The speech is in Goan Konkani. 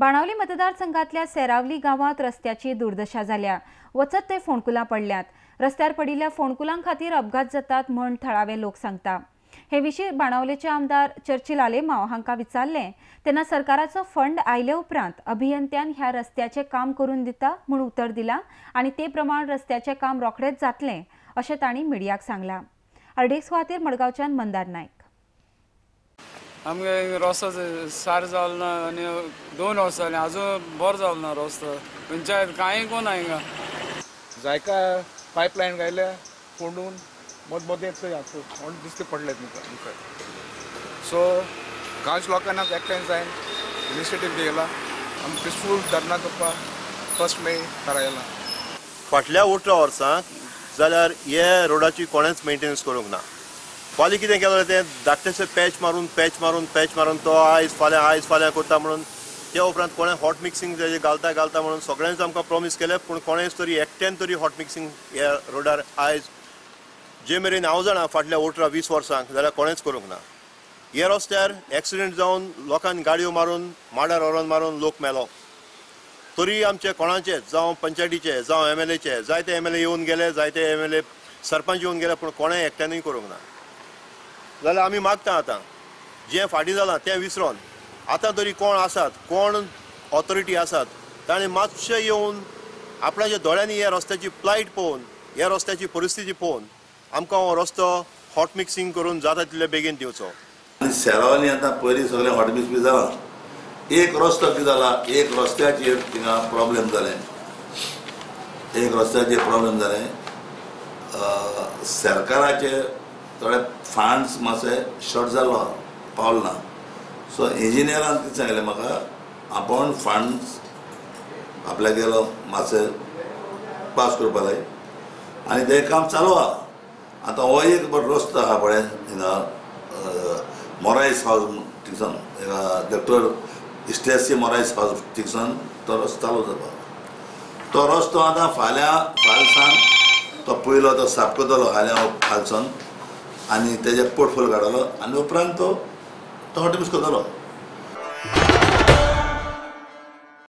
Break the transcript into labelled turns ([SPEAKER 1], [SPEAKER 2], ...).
[SPEAKER 1] बाणावली मतदारसंघातल्या सेरावली गांवांत रस्त्याची दुर्दशा जाल्या. वचत ते फोंडकुलां पडल्यात. रस्त्यार पडिल्ल्या फोंडकुलां खातीर अपघात जातात म्हूण थळावे लोक सांगता. हे विशीं बाणावलेचे आमदार चर्चिल आलेमाव हांकां विचारलें तेन्ना सरकाराचो फंड आयले उपरांत अभियंत्यान ह्या रस्त्याचें काम करून दिता म्हूण उतर दिलां आनी ते प्रमाण रस्त्याचें काम रोखडेंच जातलें अशें तांणी मिडियाक सांगलां. आरडीएक्स खातीर मडगांवच्यान मंदार नायक.
[SPEAKER 2] आमगे रस्तो सार जालो ना आनी 2 वर्सां जालीं अजून बरो जालो ना रस्तो. पंचायत कांय कोण हिंगा
[SPEAKER 3] जायका पायपलायन घायल्या फोंडून मद मदें फोंड दिसते पडले मुखार. सो गांवच्या लोकांना एकठांय जायन इनिशिएटीव घेयला आमी पिसफूल धरणां करपाक 1 मे थारायला.
[SPEAKER 4] फाटल्या 18 वर्सांक जाल्यार हे रोडाची कोणेंच मेंटेनन्स करूंक ना. फाल्यां कितें केलें तें धाकटेशे पॅच मारून पॅच मारून पॅच मारून तो आयज फाल्यां आयज फाल्यां करता म्हणून त्या उपरांत कोणें हॉट मिक्सिंग तेजें घालता घालता म्हणून सगळ्यांच आमकां प्रॉमीस केलें, पूण कोणेंच तरी एकट्यान तरी हॉट मिक्सिंग ह्या रोडार आयज जे मेरेन हांव जाणा फाटल्या 18-20 वर्सांक जाल्यार कोणेंच करूंक ना. ह्या रस्त्यार एक्सिडंट जावन लोकांक गाडयो मारून माडार व्हरोन मारून लोक मेलो तरी आमचे कोणाचे जावं पंचायतीचे जावं एमएलएचे जायते एमएलए येवन गेले, जायते एमएलए सरपंच येवन गेले, पूण कोणें एकट्यानूय करूंक ना. जाल्यार आमी मागता आतां जें फाटीं जालां तें विसरोन आतां तरी कोण आसात, कोण ऑथॉरिटी आसात ताणें मातशें येवन आपणाच्या दोळ्यांनी ह्या रस्त्याची प्लायट पळोवन ह्या रस्त्याची परिस्थिती पळोवन आमकां हो रस्तो हॉट मिक्सिंग करून जाता तितले बेगीन दिवचो.
[SPEAKER 5] आनी सेरावली आतां पयलीं सगळें हॉट मिक्स बी जालां. एक रस्तो कितें जाला, एक रस्त्याचेर थिंगा प्रॉब्लेम जालें, एक रस्त्याचेर प्रॉब्लेम जालें. सरकाराचे थोडे फंड्स मातशे शॉर्ट जालो, पावल ना. सो इंजिनियरान कितें सांगलें म्हाका, आपूण फंड्स आपल्याक गेलो मातशे पास करपा जाय आनी तें काम चालू आहा. आतां हो एक बरो रस्तो आहा पळय हिंगा मोरायस हावज थिंगसान डॉक्टर इस्टेसी मोरायस हावज थिंगसान तो रस्तो चालू जाता. तो रस्तो आतां फाल्यां फालसान तो पयलो तो साफ करतलो फाल्यां फालसान आनी तेजे पोटफोल काडलो आनी उपरांत तो हॉटमिक्स करतलो.